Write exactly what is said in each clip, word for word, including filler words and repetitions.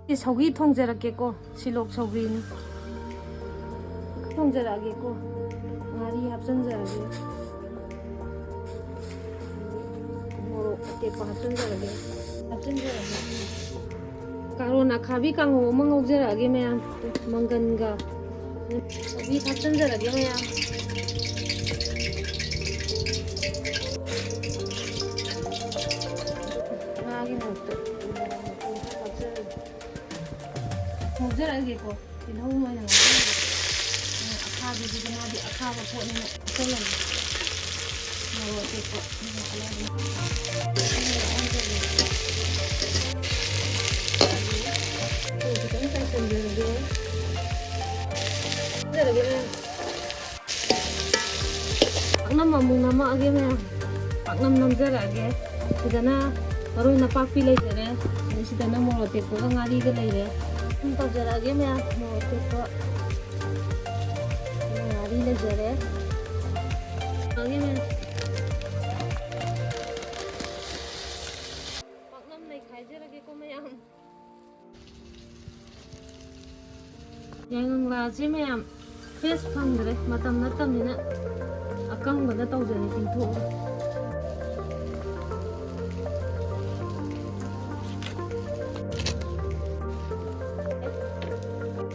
ꯁꯤ ꯁꯧꯒ꯭ꯔꯤ ꯊꯣꯡꯖꯔꯛꯀꯦꯀꯣ, ꯁꯤꯂꯣꯛ ꯁꯧꯒ꯭ꯔꯤꯅꯤ꯫ ꯊꯣꯡꯖꯔꯛꯑꯒꯦꯀꯣ, ꯉꯥꯔꯤ ꯍꯥꯞꯆꯤꯟꯖꯔꯒꯦ, ꯃꯣꯔꯣꯛ ꯑꯇꯦꯛꯄ ꯍꯥꯞꯆꯤꯟꯖꯔꯒꯦ, ꯍꯥꯞꯆꯤꯟꯖꯔꯒꯦ꯫ ꯀꯥꯔꯣꯟ ꯑꯈꯥꯕꯤ ꯀꯥꯡꯍꯧ ꯑꯃ ꯉꯧꯖꯔꯛꯑꯒꯦ ꯃꯌꯥꯝ, ꯃꯪꯒꯟꯒ꯫ ꯁꯧꯒ꯭ꯔꯤ ꯍꯥꯞꯆꯤꯟꯖꯔꯒꯦ ꯃꯌꯥꯝ꯫ ꯉꯥꯒꯤ ꯃꯍꯨꯠꯇ ꯍꯥꯞꯆꯤꯜꯂꯒꯦ꯫ ꯉꯧꯖꯔꯛꯑꯒꯦꯀꯣ꯫ ꯇꯤꯜꯍꯧ ꯑꯣꯏꯅ ꯉꯧꯖꯔꯒꯦ꯫ ꯑꯈꯥꯕꯤꯁꯤꯗꯤ ꯃꯥꯗꯤ ꯑꯈꯥꯕ ꯄꯣꯠꯅꯤꯅ ꯍꯥꯞꯆꯤꯜꯂꯒꯦ꯫ ꯃꯣꯔꯣꯛ ꯑꯇꯦꯛꯄ꯫ ꯊꯨꯝ ꯈꯤꯇꯪ ꯆꯥꯏꯁꯤꯟꯖꯔꯒꯦ꯫ ꯍꯥꯞꯆꯤꯜꯂꯒꯦ ꯃꯌꯥꯝ꯫ ꯄꯥꯛꯅꯝ ꯑꯃꯨꯛ ꯅꯝꯃꯛꯑꯒꯦ ꯃꯌꯥꯝ꯫ ꯄꯥꯛꯅꯝ ꯅꯝꯖꯔꯛꯑꯒꯦ꯫ ꯁꯤꯗꯅ ꯃꯔꯣꯏ ꯅꯄꯥꯛꯄꯤ ꯂꯩꯖꯔꯦ꯫ ꯑꯗꯩ ꯁꯤꯗꯅ ꯃꯣꯔꯣꯛ ꯑꯇꯦꯛꯄꯒ ꯉꯥꯔꯤꯒ ꯂꯩꯔꯦ꯫ ꯁꯨꯝ ꯇꯧꯖꯔꯛꯑꯒꯦ ꯃꯌꯥꯝ꯫ ꯃꯣꯔꯣꯛ ꯑꯇꯦꯛꯄ, ꯉꯥꯔꯤ ꯂꯩꯖꯔꯦ꯫ ꯇꯧꯔꯛꯑꯒꯦ ꯃꯌꯥꯝ꯫ ꯄꯥꯛꯅꯝ ꯅꯩꯈꯥꯏꯖꯔꯒꯦꯀꯣ ꯃꯌꯥꯝ꯫ ꯌꯥꯏꯉꯪꯂꯥꯁꯦ ꯃꯌꯥꯝ ꯐ꯭ꯔꯦꯁ ꯐꯪꯗ꯭ꯔꯦ, ꯃꯇꯝ ꯅꯠꯇꯕꯅꯤꯅ ꯑꯀꯪꯕꯗ ꯇꯧꯖꯔꯦ ꯇꯤꯡꯊꯣꯛꯑꯒ꯫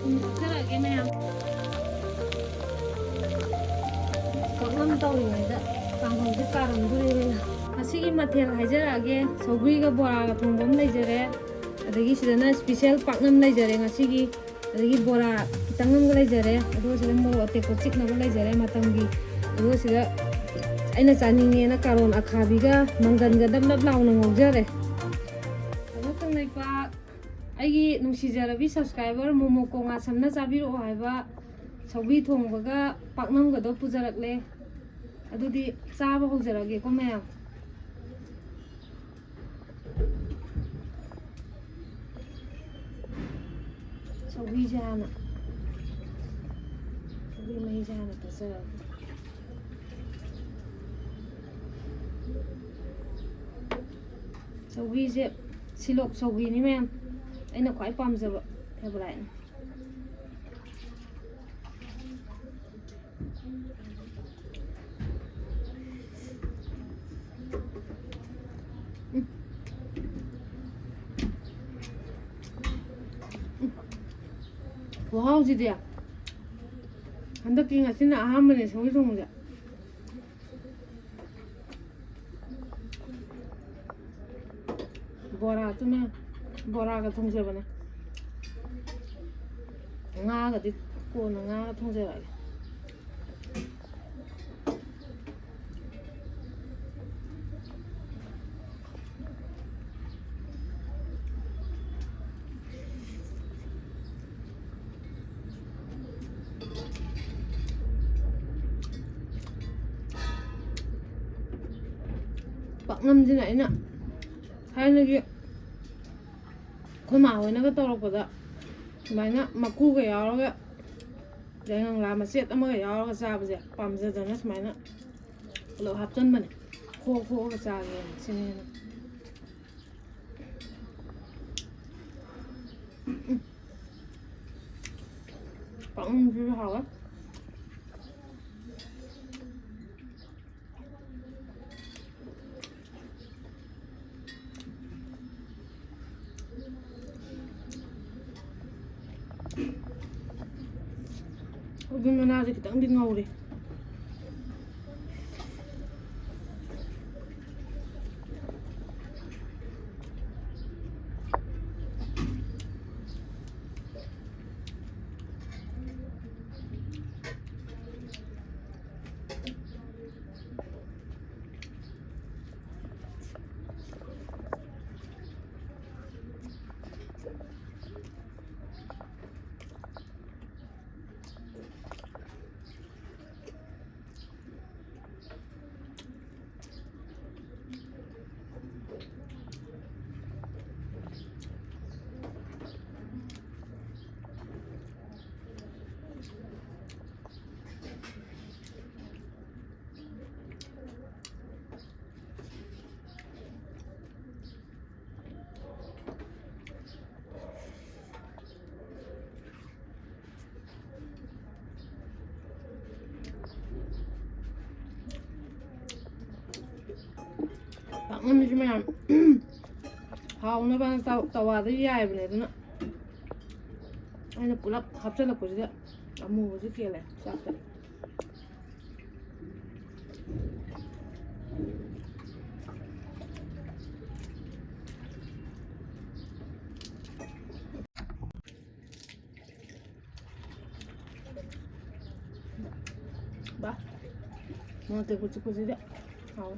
ꯊꯨꯝ ꯊꯥꯛꯆꯔꯛꯑꯒꯦ ꯃꯌꯥꯝ꯫ ꯄꯥꯛꯅꯝ ꯇꯧꯔꯤꯉꯩꯗ ꯀꯥꯡꯍꯧꯁꯦ ꯀꯥꯔꯝꯗꯣꯔꯦ ꯃꯌꯥꯝ꯫ ꯉꯁꯤꯒꯤ ꯃꯊꯦꯜ ꯍꯥꯏꯖꯔꯛꯑꯒꯦ, ꯁꯧꯒ꯭ꯔꯤꯒ ꯕꯣꯔꯥꯒ ꯊꯣꯡꯕ ꯑꯃ ꯂꯩꯖꯔꯦ, ꯑꯗꯒꯤ ꯁꯤꯗꯅ ꯏꯁꯄꯤꯁꯦꯜ ꯄꯥꯛꯅꯝ ꯂꯩꯖꯔꯦ ꯉꯁꯤꯒꯤ, ꯑꯗꯒꯤ ꯕꯣꯔꯥ ꯈꯤꯇꯪ ꯑꯃꯒ ꯂꯩꯖꯔꯦ, ꯑꯗꯨꯒ ꯁꯤꯗ ꯃꯣꯔꯣꯛ ꯑꯇꯦꯛꯄ ꯆꯤꯛꯅꯕ ꯂꯩꯖꯔꯦ ꯃꯇꯝꯒꯤ, ꯑꯗꯨꯒ ꯁꯤꯗ ꯑꯩꯅ ꯆꯥꯅꯤꯡꯉꯦꯅ ꯀꯥꯔꯣꯟ ꯑꯈꯥꯕꯤꯒ ꯃꯪꯒꯟꯒ ꯅꯞ ꯅꯞ ꯂꯥꯎꯅ ꯉꯧꯖꯔꯦ꯫ ꯑꯗꯣ ꯀꯪꯂꯩꯄꯥꯛ, ꯑꯩꯒꯤ ꯅꯨꯡꯁꯤꯖꯔꯕꯤ ꯁꯕꯁꯀ꯭ꯔꯥꯏꯕꯔ ꯃꯣꯃꯣꯀꯣ ꯉꯥꯁꯝꯅ ꯆꯥꯕꯤꯔꯛꯑꯣ ꯍꯥꯏꯕ ꯁꯧꯒ꯭ꯔꯤ ꯊꯣꯡꯕꯒ ꯄꯥꯛꯅꯝꯒꯗꯣ ꯄꯨꯖꯔꯛꯂꯦ꯫ ꯑꯗꯨꯗꯤ ꯆꯥꯕ ꯍꯧꯖꯔꯒꯦꯀꯣ ꯃꯌꯥꯝ꯫ ꯁꯧꯒ꯭ꯔꯤꯁꯦ ꯍꯥꯟꯅ, ꯁꯧꯒ꯭ꯔꯤ ꯃꯍꯤꯁꯦ ꯍꯥꯟꯅ ꯊꯛꯆꯔꯒꯦ꯫ ꯁꯧꯒ꯭ꯔꯤꯁꯦ ꯁꯤꯂꯣꯛ ꯁꯧꯒ꯭ꯔꯤꯅꯤ ꯃꯌꯥꯝ꯫ ꯑꯩꯅ ꯈ꯭ꯋꯥꯏ ꯄꯥꯝꯖꯕ ꯐꯦꯕꯣꯔꯥꯏꯠꯅꯤ꯫ ꯎꯝ꯫ ꯎꯝ꯫ ꯈꯨꯍꯥꯎꯁꯤꯗꯤ꯫ ꯍꯟꯗꯛꯀꯤ ꯉꯁꯤꯅ ꯑꯍꯥꯟꯕꯅꯦ ꯁꯧꯒ꯭ꯔꯤ ꯊꯣꯡꯕꯁꯦ꯫ ꯕꯣꯔꯥꯗꯨꯅ, ꯕꯣꯔꯥꯒ ꯊꯣꯡꯖꯕꯅꯦ꯫ ꯉꯥꯒꯗꯤ ꯀꯣꯟꯅ ꯉꯥꯒ ꯊꯣꯡꯖꯔꯛꯑꯒꯦ꯫ ꯄꯥꯛꯅꯝꯁꯤꯅ ꯑꯩꯅ ꯊꯥꯏꯅꯒꯤ ꯑꯩꯈꯣꯏ ꯃꯥ ꯍꯣꯏꯅꯒ ꯇꯧꯔꯛꯄꯗ ꯁꯨꯃꯥꯏꯅ ꯃꯀꯨꯒ ꯌꯥꯎꯔꯒ ꯌꯥꯏꯉꯪꯂꯥ ꯃꯆꯦꯠ ꯑꯃꯒ ꯌꯥꯎꯔꯒ ꯆꯥꯕꯁꯦ ꯄꯥꯝꯖꯗꯅ ꯁꯨꯃꯥꯏꯅ ꯄꯨꯂꯞ ꯍꯥꯞꯆꯟꯕꯅꯦ꯫ ꯈꯣꯛ ꯈꯣꯛꯑꯒ ꯆꯥꯒꯦꯅ ꯁꯤꯅꯦꯅ꯫ ꯎꯝ꯫ ꯄꯥꯛꯅꯝꯁꯤꯁꯨ ꯍꯥꯎꯋꯦ꯫ ꯀꯣꯕꯤ ꯃꯅꯥꯁꯦ ꯈꯤꯇꯪꯗꯤ ꯉꯧꯔꯦ꯫ ꯉꯝꯃꯤꯁꯤ ꯃꯌꯥꯝ ꯍꯥꯎꯅꯕ ꯇꯧ-, ꯇꯋꯥꯗ ꯌꯥꯏꯕꯅꯦ, ꯑꯗꯨꯅ ꯑꯩꯅ ꯄꯨꯂꯞ ꯍꯥꯞꯆꯤꯜꯂꯛꯄꯁꯤꯗ ꯑꯃꯨꯕꯁꯤ ꯀꯦꯜꯂꯦ ꯆꯥꯛꯇ꯫ ꯕꯥ, ꯃꯣꯔꯣꯛ ꯑꯇꯦꯛꯄ ꯆꯤꯛꯄꯁꯤꯗꯤ ꯍꯥꯎꯋꯦ꯫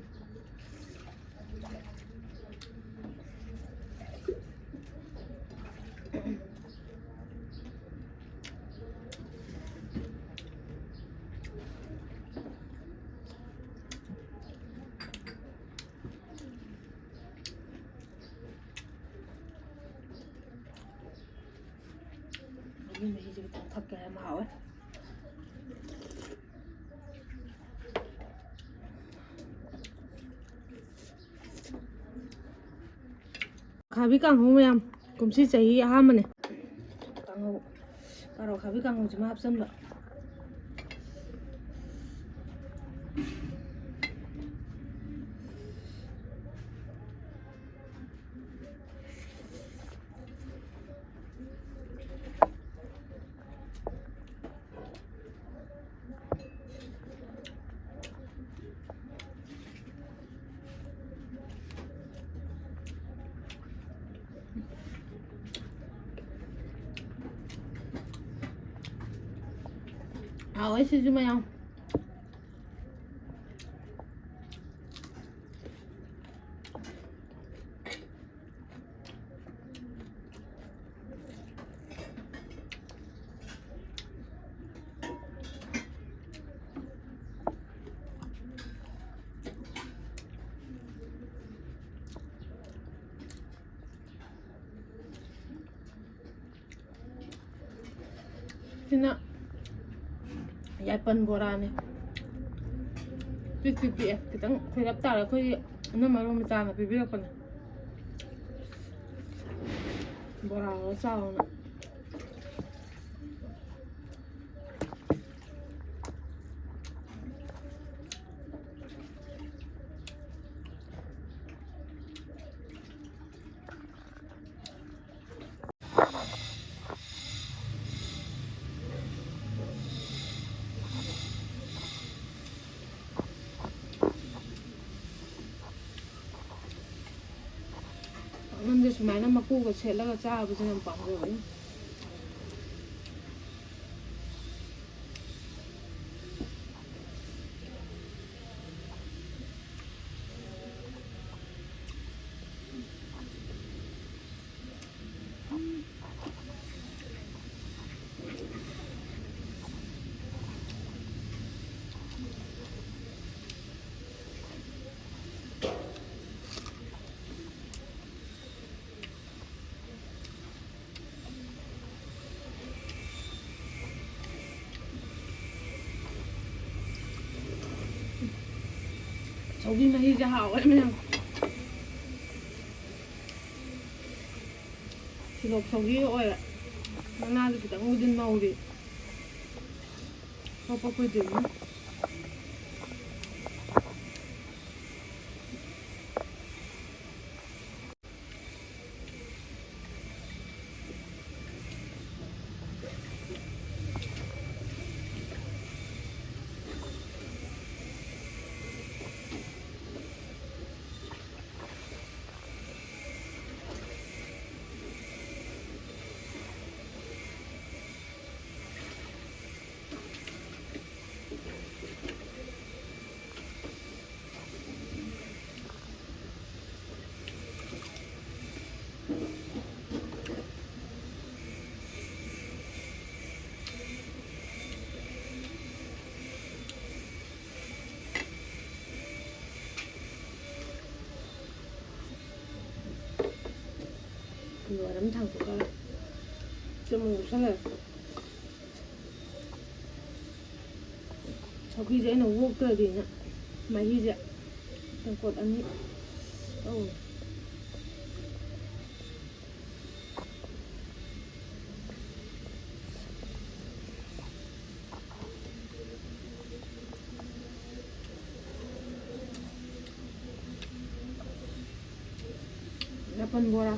ꯃꯍꯤ ꯃꯍꯤꯁꯦ ꯈꯤꯇꯪ ꯊꯛꯀꯦ ꯌꯥꯝ ꯍꯥꯎꯋꯦ꯫ ꯈꯥꯕꯤ ꯀꯥꯡꯍꯧ ꯃꯌꯥꯝ ꯀꯨꯝꯁꯤ ꯆꯍꯤ ꯑꯍꯥꯟꯕꯅꯦ꯫ ꯀꯥꯡꯍꯧ, ꯀꯥꯔꯣꯠ ꯈꯥꯕꯤ ꯀꯥꯡꯍꯧꯁꯤꯃ ꯍꯥꯞꯆꯤꯟꯕ꯫ ꯍꯥꯎꯋꯦ ꯁꯤꯁꯨ ꯃꯌꯥꯝ꯫ ꯁꯤꯅ ꯌꯥꯏꯄꯟ ꯕꯣꯔꯥꯅꯦ꯫ ꯄꯤꯛꯇꯤ ꯄꯤꯛꯑꯦ, ꯈꯤꯇꯪ ꯈꯣꯏꯔꯞ ꯇꯥꯔꯦ꯫ ꯑꯩꯈꯣꯏꯒꯤ ꯏꯅꯝꯃ ꯔꯣꯃꯤꯇꯥꯅ ꯄꯤꯕꯤꯔꯛꯄꯅꯦ꯫ ꯕꯣꯔꯥ ꯍꯧꯔ ꯆꯥꯎꯅ꯫ ꯅꯪꯗꯤ ꯁꯨꯃꯥꯏꯅ ꯃꯀꯨꯒ ꯁꯦꯠꯂꯒ ꯆꯥꯕꯁꯦ ꯌꯥꯝ ꯄꯥꯝꯖꯕꯅꯤ꯫ ꯁꯧꯒ꯭ꯔꯤ ꯃꯍꯤꯁꯦ ꯍꯥꯎꯋꯦ ꯃꯌꯥꯝ꯫ ꯁꯤꯂꯣꯛ ꯁꯧꯒ꯭ꯔꯤ ꯑꯣꯏꯔꯦ꯫ ꯃꯅꯥꯁꯨ ꯈꯤꯇꯪꯕꯨꯗꯤ ꯅꯧꯔꯤ꯫ ꯑꯇꯣꯞꯄ ꯀꯨꯏꯗ꯭ꯔꯤꯕꯅꯤ꯫ ꯂꯣꯏꯔ ꯑꯃ ꯊꯥꯡꯗꯣꯛꯈ꯭ꯔꯒ ꯆꯨꯝꯅ ꯌꯣꯠꯁꯜꯂꯦ꯫ ꯁꯧꯒ꯭ꯔꯤꯁꯦ ꯑꯩꯅ ꯑꯣꯛꯇ꯭ꯔꯗꯤꯅ ꯃꯍꯤꯁꯦ ꯇꯦꯡꯀꯣꯠ ꯑꯅꯤ ꯇꯧꯔꯦ꯫ ꯌꯥꯄꯟ ꯕꯣꯔꯥ꯫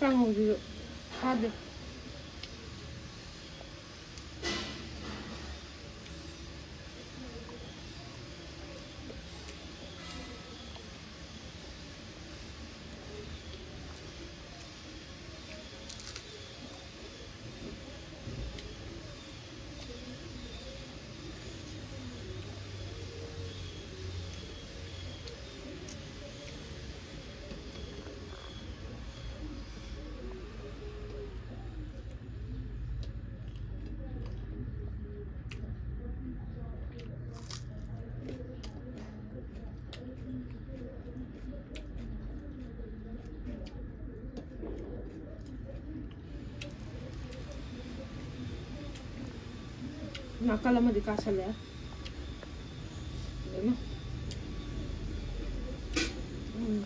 ꯀꯥꯡꯍꯧꯁꯤꯁꯨ ꯊꯥꯗꯦ꯫ ꯅꯥꯀꯜ ꯑꯃꯗꯤ ꯀꯥꯁꯜꯂꯦ꯫ ꯐꯖꯅ꯫ ꯎꯝ꯫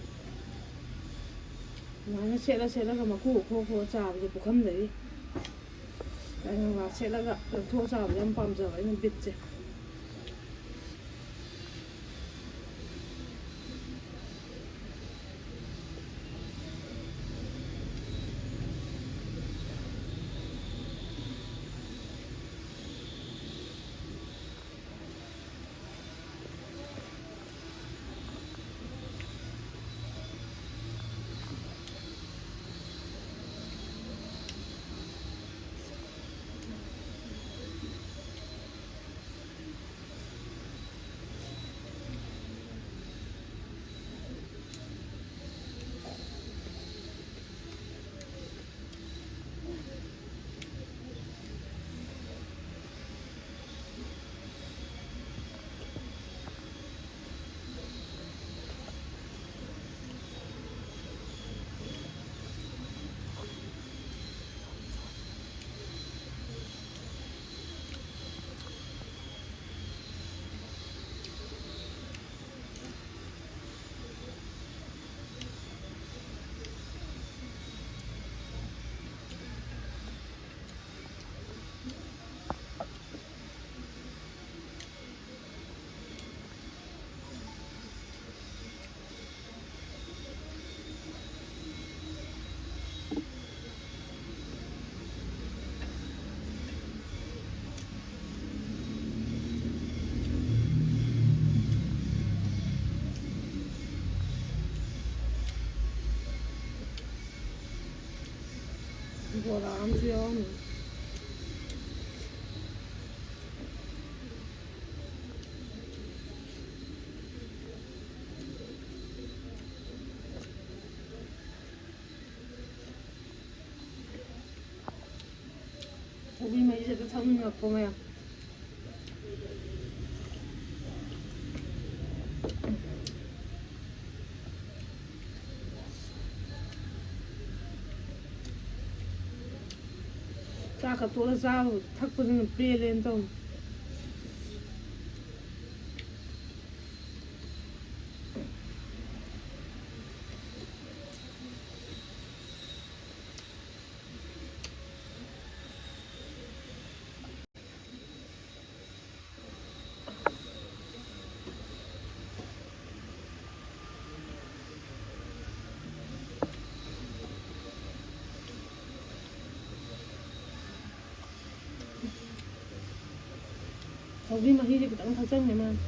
ꯑꯗꯨꯃꯥꯏꯅ ꯁꯦꯠꯂ ꯁꯦꯠꯂꯒ ꯃꯀꯨ ꯈꯣꯛ ꯈꯣꯛꯑ ꯆꯥꯕꯁꯦ ꯄꯨꯈꯝꯗꯒꯤ꯫ ꯑꯩꯅ ꯉꯥ ꯁꯦꯠꯂꯒ ꯂꯧꯊꯣꯛꯑ ꯆꯥꯕꯁꯦ ꯌꯥꯝ ꯄꯥꯝꯖꯕ ꯑꯩꯅ ꯕꯤꯠꯁꯦ꯫ ꯕꯣꯔꯥ ꯑꯃꯁꯨ ꯌꯥꯎꯔꯝꯃꯦ꯫ ꯀꯣꯕꯤ ꯃꯍꯤꯁꯦ ꯑꯗꯨ ꯊꯛꯅꯤꯡꯉꯛꯄ ꯃꯌꯥꯝ꯫ ꯆꯥꯛꯀ ꯇꯣꯠꯂ ꯆꯥꯕ ꯊꯛꯄꯗꯨꯅ ꯄꯦꯜꯂꯦꯅ ꯇꯧꯅꯤ꯫ ꯁꯧꯒ꯭ꯔꯤ ꯃꯍꯤꯁꯦ ꯈꯤꯇꯪ ꯊꯛꯆꯟꯒꯦ ꯃꯥꯅ꯫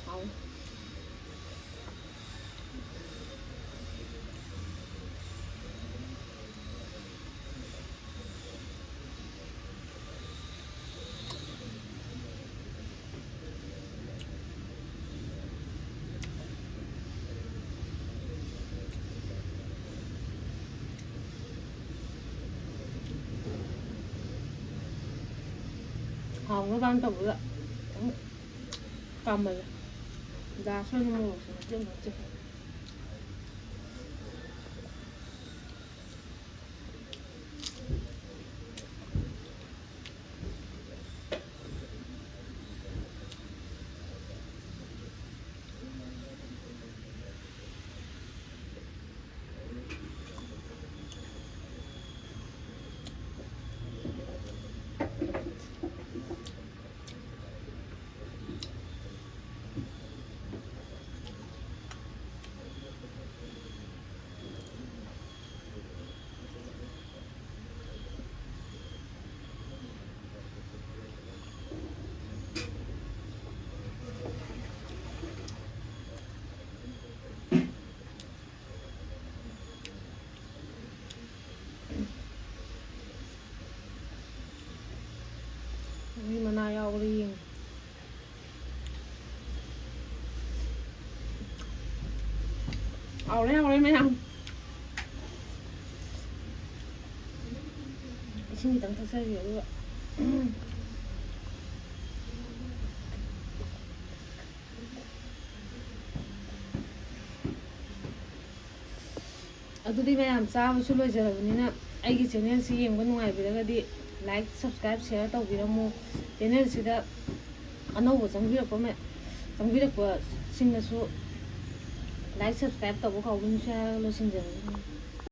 ꯍꯥꯎ꯫ ꯍꯥꯎꯅꯕꯅ ꯇꯧꯕꯗ ꯈꯤꯇꯪ ꯀꯥꯝꯃꯜꯂꯦ꯫ ꯗꯥꯁ ꯑꯣꯏꯅ ꯃꯣꯔꯣꯛꯁꯦ ꯃꯆꯦꯠ ꯑꯃ ꯍꯥꯞꯆꯤꯜꯂꯦ꯫ ꯍꯥꯎꯔꯦ, ꯍꯥꯎꯔꯦ ꯃꯌꯥꯝ꯫ ꯏꯁꯤꯡ ꯈꯤꯇꯪ ꯊꯛꯆꯒꯦ ꯑꯗꯨꯒ꯫ ꯑꯗꯨꯗꯤ ꯃꯌꯥꯝ ꯆꯥꯕꯁꯨ ꯂꯣꯏꯖꯔꯕꯅꯤꯅ, ꯑꯩꯒꯤ ꯆꯦꯅꯦꯜꯁꯤ ꯌꯦꯡꯕ ꯅꯨꯡꯉꯥꯏꯕꯤꯔꯒꯗꯤ like, subscribe, share ꯇꯧꯕꯤꯔꯝꯃꯨ꯫ ꯆꯦꯅꯦꯜꯁꯤꯗ ꯑꯅꯧꯕ ꯆꯪꯕꯤꯔꯛꯄ ꯃ-, ꯆꯪꯕꯤꯔꯛꯄꯁꯤꯡꯅꯁꯨ like, subscribe ꯇꯧꯕ ꯀꯥꯎꯕꯤꯅꯁꯨ ꯍꯥꯏꯔꯒ ꯂꯣꯏꯁꯤꯟꯖꯔꯒꯦ꯫